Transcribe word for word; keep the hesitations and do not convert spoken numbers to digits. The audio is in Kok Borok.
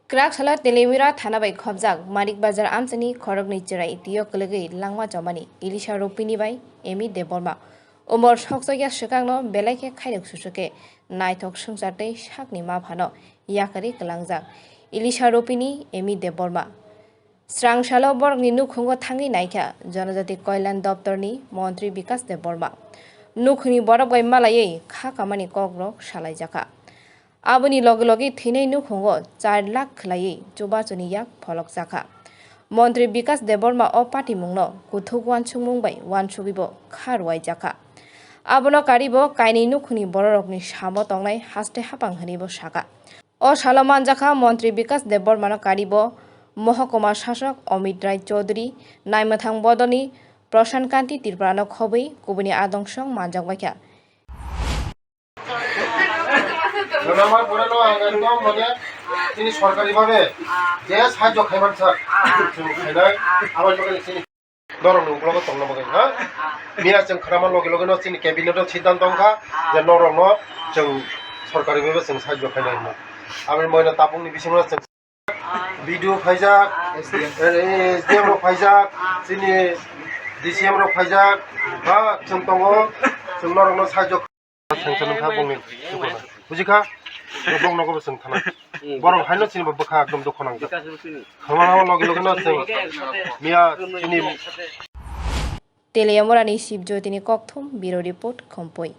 Kwrak salo Teliamura thana bai khopjak Manik Bazar amchaini khoroknwi chwrai twiyo kwlwgwi langma chomani Elisha Ropini bai Emi Debbarma. Umor soksokya swkangno belai khe khairok susu khe naithok swngchar tei sakni ma phano yakarwi kwlangjak Elisha Ropini Emi Debbarma. Srang salo borokni nukhungo thangwi naikha Janajati Kalyan Doptorni Montri Bikas Debbarma. Nukhungni borok bai malaiwi kha kamani kokrok salaijakha. Aboni loge loge thwinai nukhungo char lakh khwlaiwi chubachuni yak pholokjakha. Montri Bikas Debbarma o patimungno kuthuk uansukmung bai uansugwibo kha rwaijakha. Abono karibo kainwi nukhungni bororokni samo tongnai haste hapang hwnwibo sakha. O salo manjakha Montri Bikas Debbarmano karibo Mohokuma Sasok Amit Rai Chaudhury, naimwthang bodolni Prashan Kanti Tripurano khobwi kubuni adong song manjakbaikha. Namar pore no ang ekdom mane chini sorkari bhabe je sahajyo khaiman sir, chwng khainai, abo bagwi chini norokni uklogo tongna bagwi, ha? Miya chwng khnama loge loge no chini cabinet o siddhanto wngkha je norokno chwng sorkari bhabe chwng sahajyo khainai hwnwi. Aboni moino tabukni bisingo chwng B D O phaijak, S D M rok phaijak, chini D C M rok phaijak, ha, chwng tongo, chwng norokno sahajyo. Sanction wngkha bongni, bujikha? Bong nogo bo chwng thana. Borok haino chini bo bwkha ekdom dukho nangjak. Khama hama loge loge no chwng miya chini. Teliamurani Sibjyotini kokthum, Bureau Report, Khumpui.